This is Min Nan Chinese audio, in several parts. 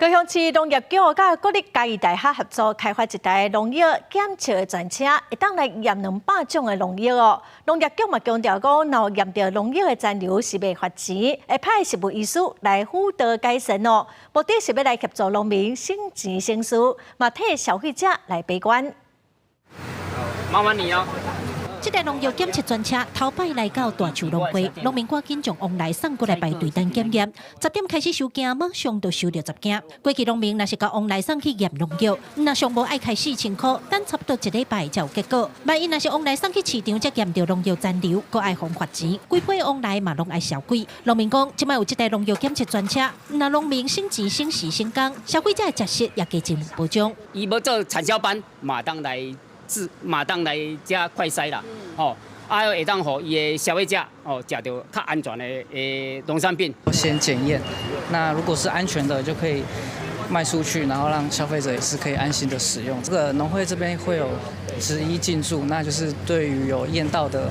高雄市農業局佮國立嘉義大學合作開發一台農藥檢測的專車，會當來驗200種的農藥哦。農業局嘛強調講，若有驗著農藥的殘留是袂罰錢，會派食物醫師來輔導改善哦。目的是欲來協助農民省錢省事，嘛替消費者來把關。麻煩你哦。這台農藥檢測專車頭擺來到大樹農會，農民趕緊將旺梨送過來排隊等檢驗。10點開始收件，馬上就收著10件。過去農民若是共旺梨送去驗農藥，若上無愛開4000箍，等差不多一禮拜才有結果。萬一若是旺梨送去市場才驗著農藥殘留，閣愛予罰錢。規批旺梨嘛攏愛銷毀。農民講，這擺有這台農藥檢測專車，毋但農民省錢省時省工，消費者的食食也加真有保障。伊欲做產銷班，嘛當來。自嘛當來遮快篩啦，吼，啊會當予伊的消費者哦，食著較安全的農產品。先檢驗，那如果是安全的，就可以賣出去，然後讓消費者也是可以安心的使用。這個農會這邊會有職醫進駐，那就是對於有驗到的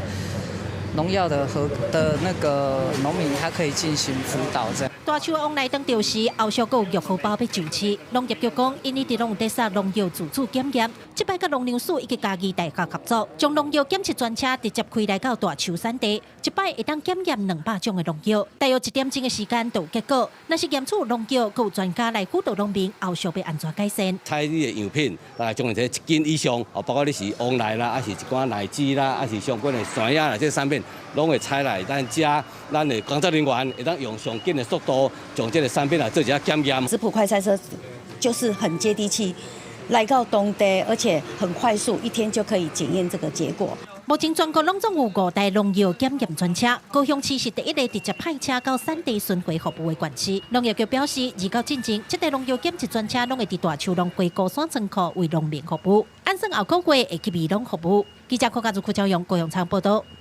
農藥的和的那個農民，他可以進行輔導。這樣。大樹旺梨當著時，後續閣有玉荷包欲上市。農業局講，𪜶一直攏有佇殺農藥自主檢驗，這擺佮農糧署以及嘉義大學合作，將農藥檢測專車直接開來到大樹產地，一擺會當檢驗200種的農藥，大約1點鐘的時間就有結果。若是驗出農藥，閣有專家來輔導農民，後續欲按怎改善。採你的樣品，大概將一斤以上，哦，包括你是旺梨啦，抑是一寡荔枝啦，抑是相關的山葉啦，這個產品攏會採來咱遮，咱的工作人員會當用上緊的速度，將這個產品來做一下檢驗。質譜快篩車就是很接地氣，來到當地，而且很快速，一天就可以檢驗這個結果。目前全國攏總有五台農藥檢驗專車，高雄市是第一个直接派車到產地巡迴服務的縣市。農業局表示，二到進前，這台農藥檢測專車攏會佇大樹農會高山倉庫為農民服務，按算後個月會去美濃服務。記者柯家祖、柯昭勇高雄場報道。